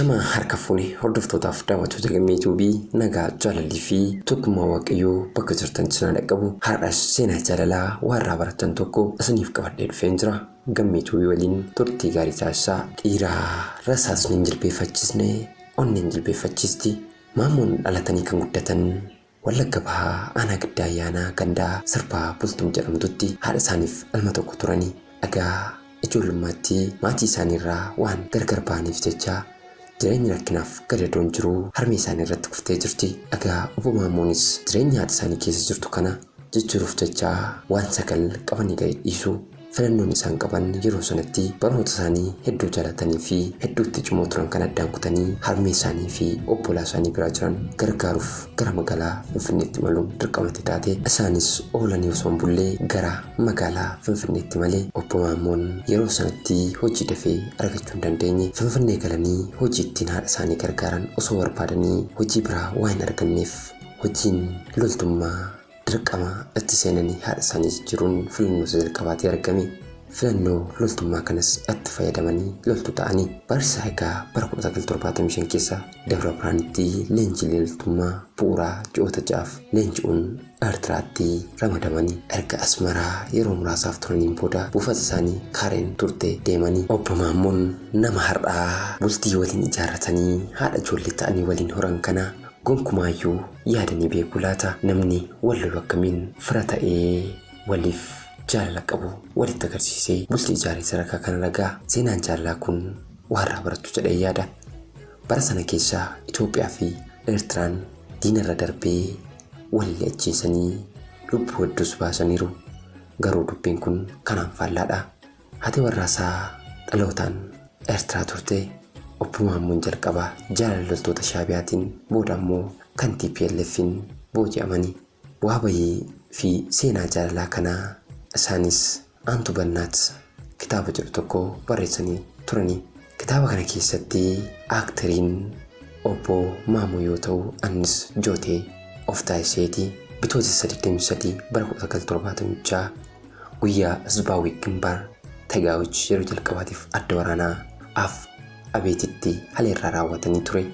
Ashama harka fuune hordoftootaaf daawwattoota Gammee Tuubii, nagaa, jaalalli fi tokkummaa Waaqayyoo bakka jirtan isin haa dhaqqabu. Har'as seenaa jaalalaa waan irraa barattan tokko isiniif qabadhee dhufeen jira. Gammee Tuubii waliin turtii gaarii taasisaa. Dhiiraa rasaasni hin jilbeeffachisne onneen jilbeeffachiisti. Maammoon dhalatanii kan guddatan Wallagga Bahaa Aanaa Giddaa Ayyaanaa Gandaa Sirbaa Bultum jedhamtutti haadha isaaniif ilma tokko turani. Egaa ijoollummaatti maatii isaaniirraa waan gargar bahaniif jecha jireenyi rakkinaaf gadadoon jiruu harmee isaanii irratti kuftee jirti. Egaa Obbo Maammoonis jireenya haadha isaanii keessa jirtu kana jijjiiruuf jecha waan 9 qabanii gadi dhiisu. Filannoon isaan qaban yeroo sanatti barnoota isaanii hedduu jaalatanii fi hedduu itti cimoo turan kan addaan kutanii harmee isaanii fi obbolaa isaanii biraa jiran gargaaruuf gara magaalaa Finfinneetti imaluun dirqama itti taate. Isaanis oolanii osoo hin bulle gara magaalaa Finfinneetti imale. Obbo Maammoon yeroo sanatti hojii dafee argachuu hin dandeenye. Finfinnee galanii hojii ittiin haadha isaanii gargaaran osoo barbaadanii hojii biraa waan hin arganneef hojiin loltummaa dirqama itti seenanii haadha isaanii jijjiiruun filannoo isa jalqabaa ta'ee argame. Filannoo loltummaa kanas itti fayyadamanii loltuu ta'ani. Barsiisaa egaa bara 1975 keessa Dabra Birhaanitti leenjii loltummaa bu'uuraa ji'oota 6f leenji'uun Eertiraatti ramadamani. Erga Asmaraa yeroo muraasaaf turaniin booda buufata isaanii Kaareen turte deemani. Obbo Maammoon nama har'aa bultii waliin ijaarratanii haadha ijoollee ta'anii waliin horan kana gonkumaayyuu yaadanii beekuu laata? Namni wal lolu akkamiin fira ta'ee waliif jaalala qabu walitti agarsiisee bultii ijaaree sadarkaa kanarra ga'a? Seenaan jaalalaa kun waa irraa barattu jedheen yaada. Bara sana keessa Itoophiyaa fi Eertiraan diinarra darbee walii ajjeesanii lubbuu hedduus baasaniiru. Garuu dubbiin kun kanaan faallaadha. Haati warraasaa dhalootaan Eertiraa turte. Obbo Maammoon jalqaba jaalala loltoota Shaabiyaatiin booda ammoo kan TPLF'n booji'amani. Bu'aa bahii fi seenaa jaalalaa kanaa isaanis Aantu Bannaat kitaaba jedhu tokko barreessanii turani. Kitaaba kana keessatti aaktariin Obbo Maammoo yoo ta'u annis Jootee of taasiseeti. Bitootessa 23 bara 1976 guyyaa Hizbaawii Gimbaar Tagaawich yeroo jalqabaatiif adda waraanaa Af Abeetitti haleerraa raawwatanii ture.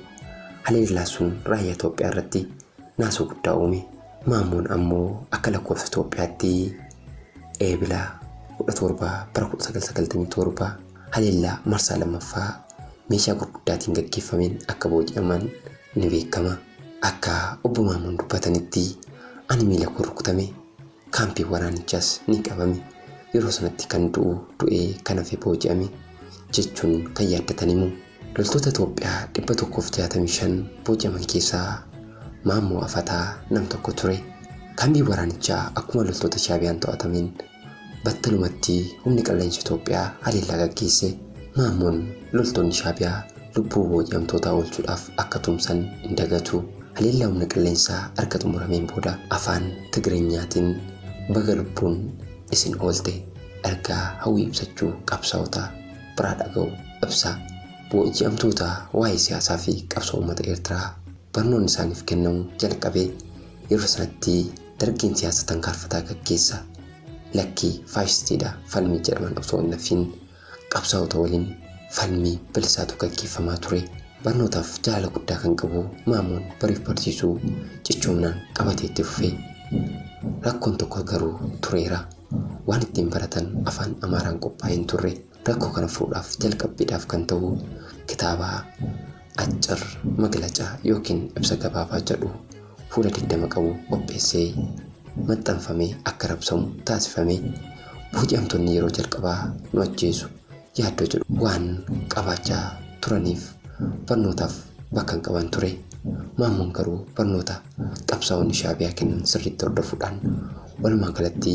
Haleellaa sun raayyaa Itoophiyaa irratti naasuu guddaa uume. Maammoon ammoo akka lakkoofsa Itoophiyaatti Eebila 17 bara 1997 haleellaa marsaa lammaffaa meeshaa gurguddaatiin gaggeeffameen akka booji'aman ni beekama. Akka Obbo Maammoon dubbatanitti ani miila koo rukutame. Kaampiin waraanichaas ni qabame. Yeroo sanatti kan du'u du'ee kan hafe booji'ame jechuun kan yaaddatan himu. Loltoota Itoophiyaa 165 booji'aman keessaa Maammoo Afataa nam tokko ture. Kaambiin waraanichaa akkuma loltoota Shaabiyaan to'atameen battalumatti humni qilleensa Itoophiyaa haleellaa gaggeesse. Maammoon loltoonni Shaabiyaa lubbuu booji'amtootaa oolchuudhaaf akka tumsan hin dagatu. Haleellaa humna qilleensaa erga xumurameen booda afaan Tigirinyaatiin baga lubbuun isin oolte ergaa hawwii ibsachuu qabsaa'ota biraa dhaga'u ibsa. Booji'amtoota waa'ee siyaasaa fi qabsoo uummata Eertiraa barnoonni isaaniif kennamu jalqabe. Yeroo sanatti Dargiin siyaasa tankaarfataa gaggeessa. Lakkii faashistiidha falmii jedhaman osoo hin hafiin qabsaa'ota waliin falmii bilisaatu gaggeeffamaa ture. Barnootaaf jaalala guddaa kan qabu Maammoon bariif barsiisuu cichoominaan qabatee itti fufe. Rakkoon tokko garuu tureera. Waan ittiin baratan afaan Amaaraan qophaa'ee hin turre. Rakkoo kana furuudhaaf jalqabbiidhaaf kan ta'u kitaaba Accir Maglaca ykn ibsa gabaabaa jedhu fuula 20 qabu qopheessee maxxanfamee akka rabsamu taasifame. Booji'amtoonni yeroo jalqabaa nu ajjeesu yaaddoo jedhu waan qabaachaa turaniif barnootaaf bakka hin qaban ture. Maammoon garuu barnoota qabsaa'onni Shaabiyaa kennan sirriitti hordofuudhaan walumaa galatti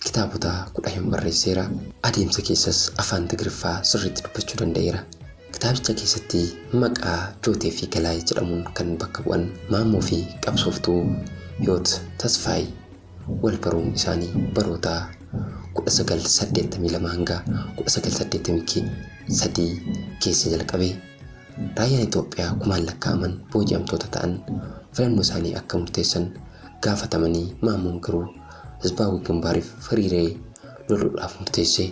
kitaabota 15 barreesseera. Adeemsa keessas afaan Tigiriffaa sirriitti dubbachuu danda'eera. Kitaabicha keessatti maqaa Jootee fi Galaay jedhamuun kan bakka bu'an Maammoo fi qabsooftuu Hiyoot Tasfaay wal baruun isaanii baroota 1982 hanga 1983 keessa jalqabe. Raayyaan Itoophiyaa kumaan lakkaa'aman booji'amtoota ta'an filannoo isaanii akka murteessan gaafatamanii Maammoon garuu Hizbaawii Gimbaariif hiriiree loluudhaaf murteesse.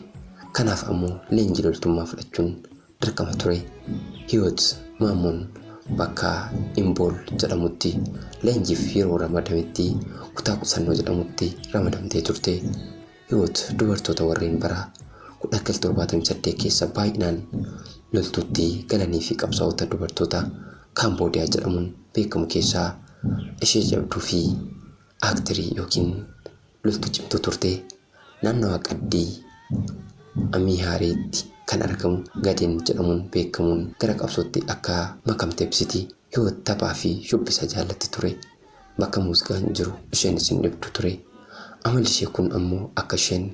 Kanaaf ammoo leenjii loltummaa fudhachuun dirqama ture. Hiyoot Maammoon bakka Imbool jedhamutti leenjiif yeroo ramadametti kutaa qusannoo jedhamutti ramadamtee turte. Hiwoot dubartoota warreen bara 1978 keessa baay'inaan loltuutti galanii fi qabsaa'ota dubartoota Kaamboodiyaa jedhamuun beekamu keessaa ishee jabduu fi aaktirii yookiin loltuu cimtuu turte. Naannawa Qaddii Amihaareetti kan argamu Gadeen jedhamuun beekamuun gara qabsootti akka makamte ibsiti. Hiwoot taphaa fi shubbisa jaallatti ture. Bakka muuziqaan jiru isheenis hin dhibdu ture. Amalli ishee kun ammoo akka isheen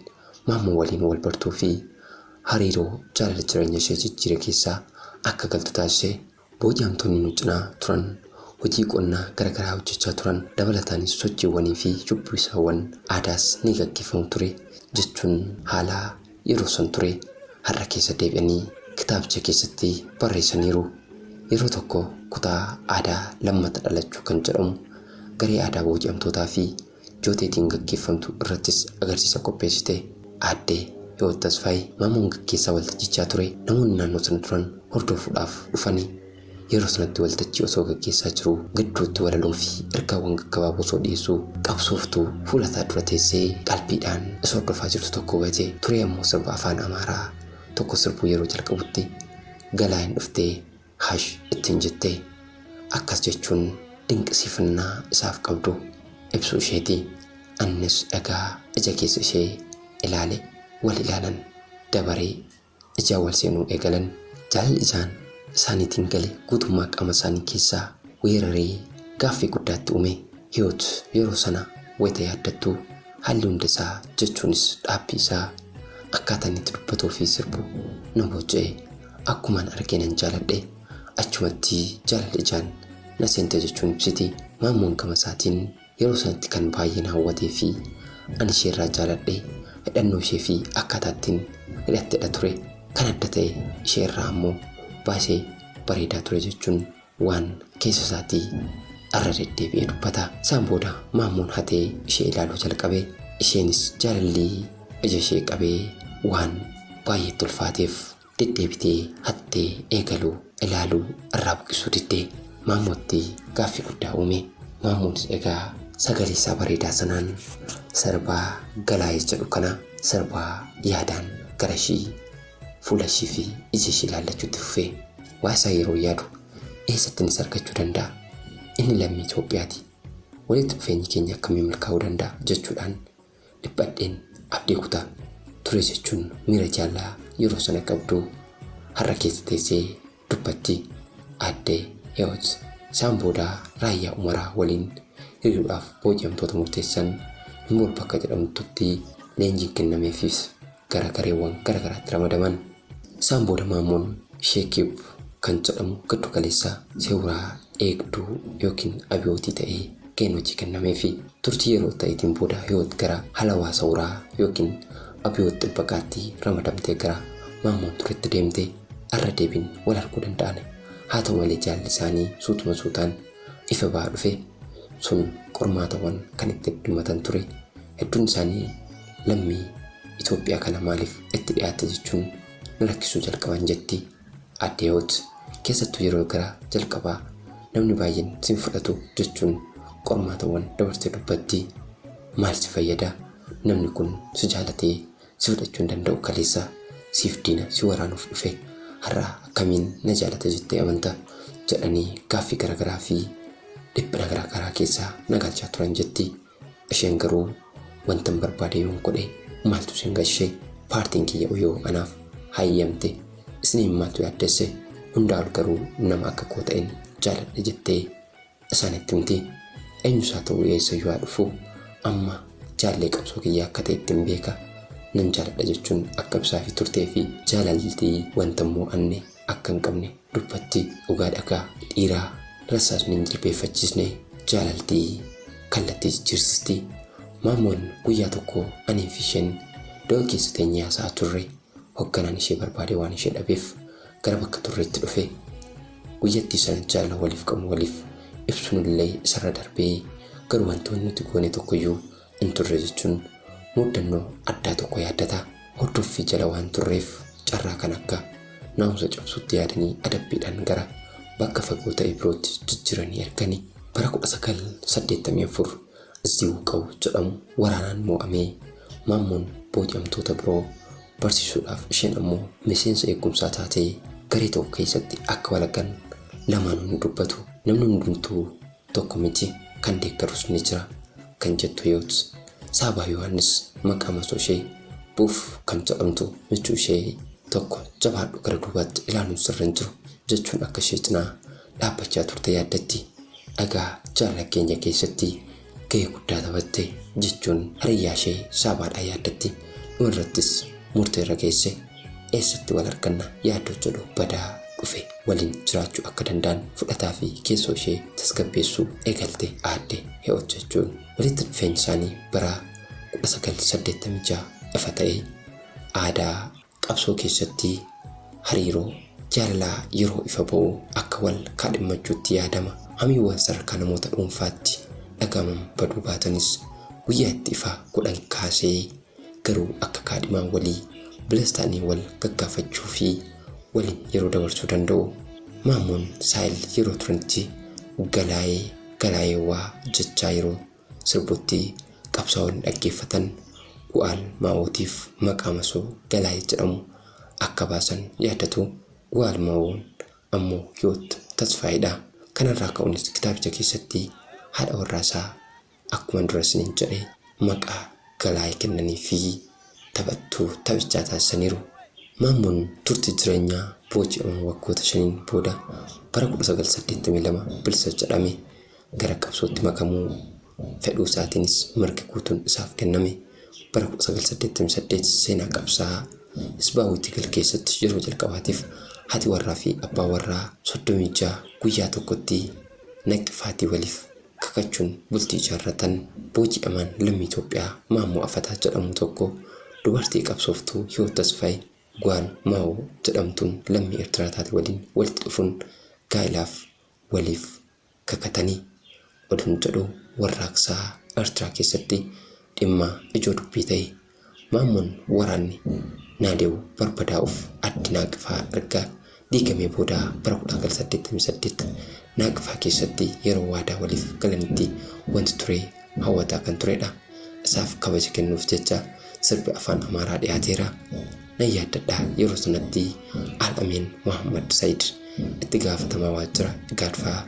Maammoo waliin wal bartuu fi hariiroo jaalala jireenya ishee jijjiire keessaa akka galtu taasise. Booji'amtoonni nu cinaa turan hojii qonnaa garaagaraa hojjechaa turan, dabalataanis sochiiwwanii fi shubbisaawwan aadaas ni gaggeeffamu ture jechuun haala yeroo san ture har'a keessa deebi'anii kitaabicha keessatti barreessaniiru. Yeroo tokko kutaa aadaa lammata dhalachuu kan jedhamu garee aadaa booji'amtootaa fi jooteetiin gaggeeffamtu irrattis agarsiisa qopheessite. Aaddee Hiwoot Tasfaayee Maammoon gaggeessaa waltajjichaa ture. Namoonni naannoo sana turan hordofuudhaaf dhufanii yeroo sanatti waltajjii osoo gaggeessaa jiruu gidduutti walaloo fi ergaawwan gaggabaaboo osoo dhiyeessuu qabsooftuu fuula isaa dura teessee qalbiidhaan isa hordofaa jirtu tokko hubate. Turee ammoo sirba afaan Amaaraa tokko sirbuu yeroo jalqabutti Galaayin dhuftee hash ittiin jette. Akkas jechuun dinqisiifannaa isaaf qabdu ibsuu isheeti. Annis dhagaa ija keessa ishee ilaale. Wal ilaalan. Dabaree ijaan wal seenuu eegalan. Jaalalli ijaan isaaniitiin gale guutummaa qaama isaanii keessaa weeraree gaaffii guddaa itti uume. Hiyoot yeroo sana wayita yaaddattu haalli hunda isaa jechuunis dhaabbii isaa, akkaataa inni itti dubbatuu fi sirbu na booji'e. Akkuman argee nan jaaladhe. Achumatti jaalalli ijaan na seente jechuun ibsiti. Maammoon gama isaatiin yeroo sanatti kan baay'ee na hawwatee fi ani isheerraa jaaladhe hidhannoo ishee fi akkaataa ittiin hidhattedha ture. Kan adda ta'e ishee irraa ammoo baay'ee bareedaa ture jechuun waan keessa isaatii irra deddeebi'ee dubbata. Isaan booda Maammoon hatee ishee ilaaluu jalqabe. Isheenis jaalalli ija ishee qabee waan baay'ee itti ulfaateef deddeebitee hattee eegaluu ilaaluu irraa buqqisuu didde. Maammootti gaaffii guddaa uume. Maammoonis egaa sagalee isaa bareedaa sanaan sirbaa Galaayee jedhu kana sirbaa yaadaan gara ishii fuula ishii fi ija ishii ilaallachuutti fufe. Waa isaa yeroo yaadu eessatti innis argachuu danda'a? Inni lammii Itoophiyaati. Walitti dhufeenyi keenya akkamiin milkaa'uu danda'a jechuudhaan dhiphadheen abdii kuta ture jechuun miira jaalalaa yeroo sana qabdu har'a keessa teessee dubbatti aadde Hiyoot. Isaan booda raayyaa Umaraa waliin hiriiruudhaaf booji'amtoota murteessan Himbool bakka jedhamtutti leenjiin kennameefis gara gareewwan garagaraatti ramadaman. Isaan booda Maammoon Sheekib kan jedhamu giddu galeessa Sewuraa eegduu yookiin abiyootii ta'ee gaheen hojii kennameefi. Turtii yeroo ta'eetiin booda Hiwoot gara Halawaa Sawuraa yookiin Abiyoot Xibbaqaatti ramadamtee gara Maammoon turetti deemte. Irra deebiin wal arguu danda'an. Haa ta'u malee jaalalli isaanii suutuma suutaan ifa ba'aa dhufe. Sun qormaatawwan kan itti heddummatan ture. Hedduun isaanii lammii Itoophiyaa kana maaliif itti dhiyaatte jechuun na rakkisuu jalqaban jetti Aadde Hiwoot. Keessattuu yeroo gara jalqabaa namni baay'een sin fudhatu jechuun qormaatawwan dabarsite dubbatti. Maal si fayyada namni kun si jaalatee si fudhachuu hin danda'u kaleessa siif diina si waraanuuf dhufe har'a akkamiin na jaalata jettee amanta jedhanii gaaffii garaagaraa fi dhiphina garaagaraa keessa na galchaa turan jetti. Isheen garuu wantan barbaade yoon godhe maaltu isin gashe paartiin kiyya yoo anaaf hayyamte isiniin maaltu yaaddesse hundaa ol garuu nama akka koo ta'en jaaladhe jettee isaanitti himti. Eenyus haa ta'u eessayyuu haa dhufu amma jaallee qabsoo kiyyaa akka ta'e ittiin beeka nan jaaladha jechuun akka ibsaafii turtee fi jaalalti wanta hin mo'anne akka hin qabne dubbatti. Dhugaa dhagaa dhiiraa rassaasni hin jilbeeffachiisne jaalalti kallattii jijjiirsisti. Maammoon guyyaa tokko anii fi isheen do'ii keessa teenyee haasa'aa turre. Hogganaan ishee barbaadee waan ishee dhabeef gara bakka turreetti dhufe. Guyyattii sana jaalala waliif qabnu waliif ibsunillee isarra darbee garuu wantoonni nuti goone tokkoyyuu hin turre jechuun muddannoo addaa tokko yaaddata. Hordoffii jala waan turreef carraa kan akka naamusa cabsuutti yaadanii adabbiidhaan gara bakka fagoo ta'e birootti jijjiiranii ergani. Bara 1984 Iziw Qaw jedhamu waraanaan mo'amee Maammoon booji'amtoota biroo barsiisuudhaaf isheen ammoo miseensa eegumsaa taatee garee tokko keessatti akka wal argan lamaanuu ni dubbatu. Namni hundumtuu tokko miti, kan deeggarus ni jira kan jettu Hiyoot. Saabaa Yohaannis maqaa masoo ishee Buuf kan jedhamtu michuu ishee tokko jabaadhu, gara duubaatti ilaaluun sirra hin jiru jechuun akka ishee cinaa dhaabbachaa turte yaaddatti. Dhagaa jaalala keenya keessatti gahee guddaa taphatte jechuun hiriyyaa ishee Saabaadhaan yaaddatti. Dhumarrattis murtee irra geesse. Eessatti wal arganna yaaddoo jedhu badaa dhufe waliin jiraachuu akka danda'an fudhataa fi keessoo ishee tasgabbeessuu eegalte aadde Hiyoot jechuun. Walitti dhufeenyi isaanii bara 1986 ifa ta'e. Aadaa qabsoo keessatti hariiroo jaalalaa yeroo ifa ba'u akka wal kaadhimmachuutti yaadama. Hamiiwwan sadarkaa namoota dhuunfaatti dhaga'aman baduu baatanis guyyaa itti ifa godhan kaasee garuu akka kaadhimaa walii bilisa ta'anii wal gaggaafachuu fi waliin yeroo dabarsuu danda'u. Maammoon Saahil yeroo turanitti galaayee galaayeewwaa jechaa yeroo sirbutti qabsaa'onni dhaggeeffatan Gu'aal Maa'ootiif maqaa masoo Galaayee jedhamu akka baasan yaadatu. Gu'aal Maa'oon ammoo Hiyoot Tasfaayeedha. Kanarraa ka'uunis kitaabicha keessatti haadha warraasaa akkuma dura isiniin jedhe maqaa Galaayee kennaniifii taphattuu taphichaa taasisaniiru. Maammoon turtii jireenyaa booji'ama waggoota 5n booda bara 1982 bilisa jedhame. Gara qabsootti makamuu fedhuu isaatiinis mirgi guutuun isaaf kenname. Bara 1988 seenaa qabsaa'aa Hisbaawii Tigil keessatti yeroo jalqabaatiif haati warraa fi abbaa warraa 36 guyyaa tokkotti naqifaatii waliif kakachuun bultii ijaarratan. Booji'amaan lammii Itoophiyaa Maammoo Afataa jedhamu tokko dubartii qabsooftuu Hiwoot Tasfaayee Gwaal Maawoo jedhamtuun lammii Eertiraa taate waliin walitti dhufuun gaa'ilaaf waliif kakatanii oduun jedhu warraaqsaa Eertiraa keessatti dhimma ijoo dubbii ta'e. Maammoon waraanni Naadew barbadaa'uuf addi Naaqifaa erga diigamee booda bara 1988 Naaqifaa keessatti yeroo waadaa waliif galanitti wanti ture hawwataa kan turedha. Isaaf kabaja kennuuf jecha sirbi afaan Amaaraa dhiyaateera. Nan yaaddadha yeroo sanatti Al-Ameen Mohammad Sayid itti gaafatamaa waajjira Igaadfaa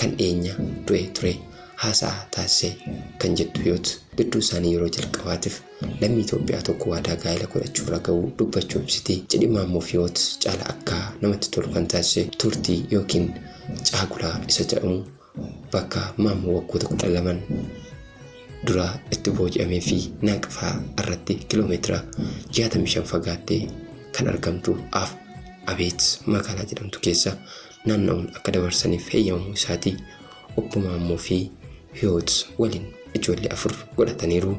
kan dhiyeenya du'e ture haasa'a taasise kan jettu Hiyoot, gidduu isaanii yeroo jalqabaatiif lammii Itoophiyaa tokko waadaa gaa'ela godhachuurra ga'uu dubbachuu ibsiti. Cidhi Maammoo fi Hiyoot caala akka namatti tolu kan taasise turtii ykn caagulaa isa jedhamu bakka Maammoo waggoota 12n dura itti booji'amee fi Naaqfaa irratti kiloomeetira 65 fagaattee kan argamtu Af Abeet magaalaa jedhamtu keessa naanna'uun akka dabarsaniif heeyyamamuu isaati. Obbo Maammoo fi Hiyoot waliin ijoollee 4 godhataniiru.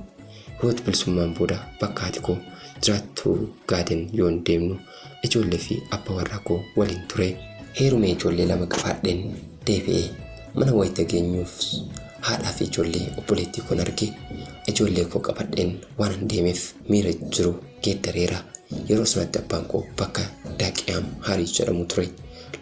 Hiyoot bilisummaan booda bakka haati koo jiraattu Gaaden yoon deemnu ijoollee fi abbaa warraa koo waliin ture. Heerumee ijoollee 2 qabaadheen deebi'e. Mana wayita geenyuus haadhaa fi ijoollee obboleettii koon arge. Ijoollee koo qabadheen waanan deemeef miira jiru geeddareera. Yeroo sanatti abbaan koo bakka Daaqiyaam Haarii jedhamu ture.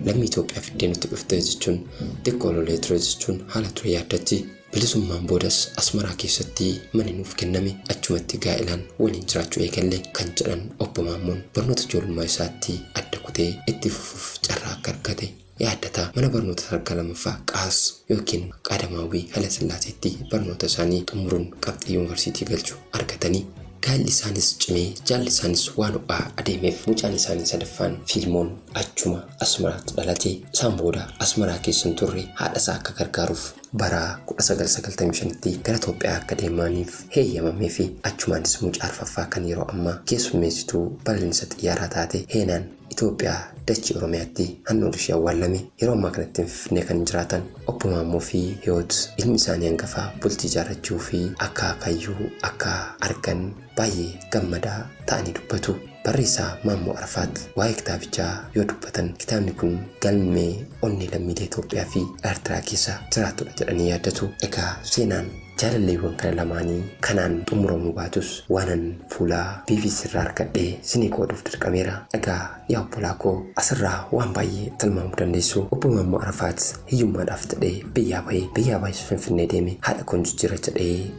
Lammii Itoophiyaa fiddee nutti dhufte jechuun xiqqoo lolee ture jechuun haala ture yaaddatti. Bilisummaan boodas Asmaraa keessatti manni nuuf kenname, achumatti gaa'ilaan waliin jiraachuu eegalle kan jedhan Obbo Maammoon barnoota ijoollummaa isaatti adda kutee itti fufuuf carraa akka argate yaaddata. Mana barnoota sadarkaa lammaffaa Qaas ykn Qaadamaawwii Hayilasillaaseetti barnoota isaanii xumuruun qabxii yuunvarsiitii galchu argatanii. Gaa'illi isaanis cimee jaalli isaanis waan ho'aa adeemeef mucaan isaanii sadaffaan Fiilmoon achuma Asmaraatti dhalate. Isaan booda Asmaraa keessa hin turre, haadha isaa akka gargaaruuf bara 1995tti gara Itoophiyaa akka deemaniif heeyyamameefi achumaanis mucaa arfaffaa kan yeroo ammaa keessummeessituu balaliinsa xiyyaaraa taate Heenaan Itoophiyaa dachee Oromiyaatti handhuurri ishee awwaallame. Yeroo ammaa kanatti Finfinnee kan jiraatan Obbo Maammoo fi Hiyoot ilmi isaanii hangafaa bultii ijaarrachuu fi akaakayyuu akka argan baay'ee gammadaa ta'anii dubbatu. Barreessaa Maammoo Arafaat waa'ee kitaabichaa yoo dubbatan kitaabni kun galmee onnee lammiilee Itoophiyaa fi Eertiraa keessa jiraatudha jedhanii yaaddatu. Egaa seenaan Jaalalleewwan kana lamaanii kanaan xumuramuu baatus waanan fuula BBC irraa argadhee sinii qooduuf dirqameera. Egaa yaa obbolaa koo, asirraa waan baay'ee tilmaamuu dandeessu. Obbo Maammoo Arafaat hiyyummaadhaaf jedhee biyyaa bahee, biyyaa bahees Finfinnee deeme, haadha koon jijjiira jedhee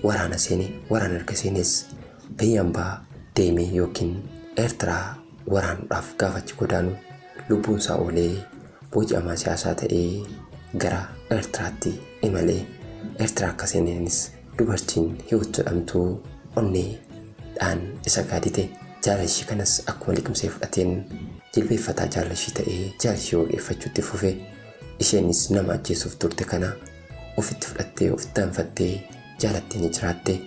waraana seene. Waraana erga seenes biyya ambaa deeme yookiin Eertiraa waraanuudhaaf gaafa achi godaanu lubbuun isaa oolee booji'amaa siyaasaa ta'ee gara Eertiraatti imalee. Eertiraa akka seeneenis dubartiin Hiwoot jedhamtu onnee dhaan isa gaadite. Jaalala ishii kanas akkuma liqimsee fudhateen jilbeeffataa jaalala ishii ta'ee jaalala ishii waaqeffachuutti fufe. Isheenis nama ajjeesuuf turte kana ofitti fudhattee, ofitti aanfattee jaalattee ni jiraatte.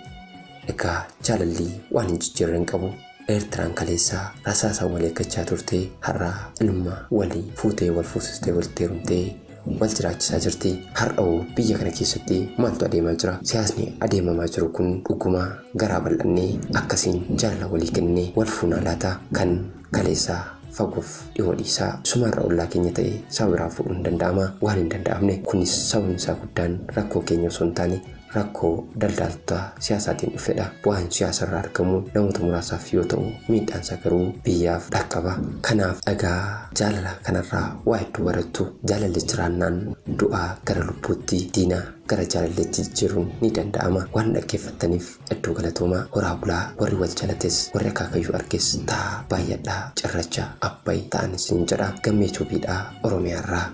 Egaa jaalalli waan hin jijjiirre hin qabu. Eertiraan kaleessa rasaasaan wal eeggachaa turte har'a ilma walii fuutee, wal fuusistee, walitti heerumtee wal jiraachisaa jirti. Har'a'oo biyya kana keessatti maaltu adeemaa jira? Siyaasni adeemamaa jiru kun dhuguma garaa bal'annee akkasiin jaalala walii kennee wal fuunaa laata? Kan kaleessaa fagoof dhihoo dhiisaa sumaarra ollaa keenya ta'e saba biraa fuudhuun hin danda'ama? Waan hin danda'amne. Kunis sababni isaa guddaan rakkoo keenya osoo hin taane rakkoo daldaaltota siyaasaatiin dhufedha. Bu'aan siyaasarraa argamu namoota muraasaaf yoo ta'u, miidhaansaa garuu biyyaaf dhaqqaba. Kanaaf egaa jaalala kanarraa waa hedduu barattu. Jaalalli jiraannaan du'aa gara lubbuutti, diina gara jaalalleetti jijjiiruun ni danda'ama. Waan dhaggeeffattaniif hedduu galatoomaa. Horaa bulaa. Warri wal jalates, warri akaakayyuu arges ta'a, baay'adhaa, cirracha Abbay ta'an isiniin jedha. Gammee Tuubiidhaa, Oromiyaarraa.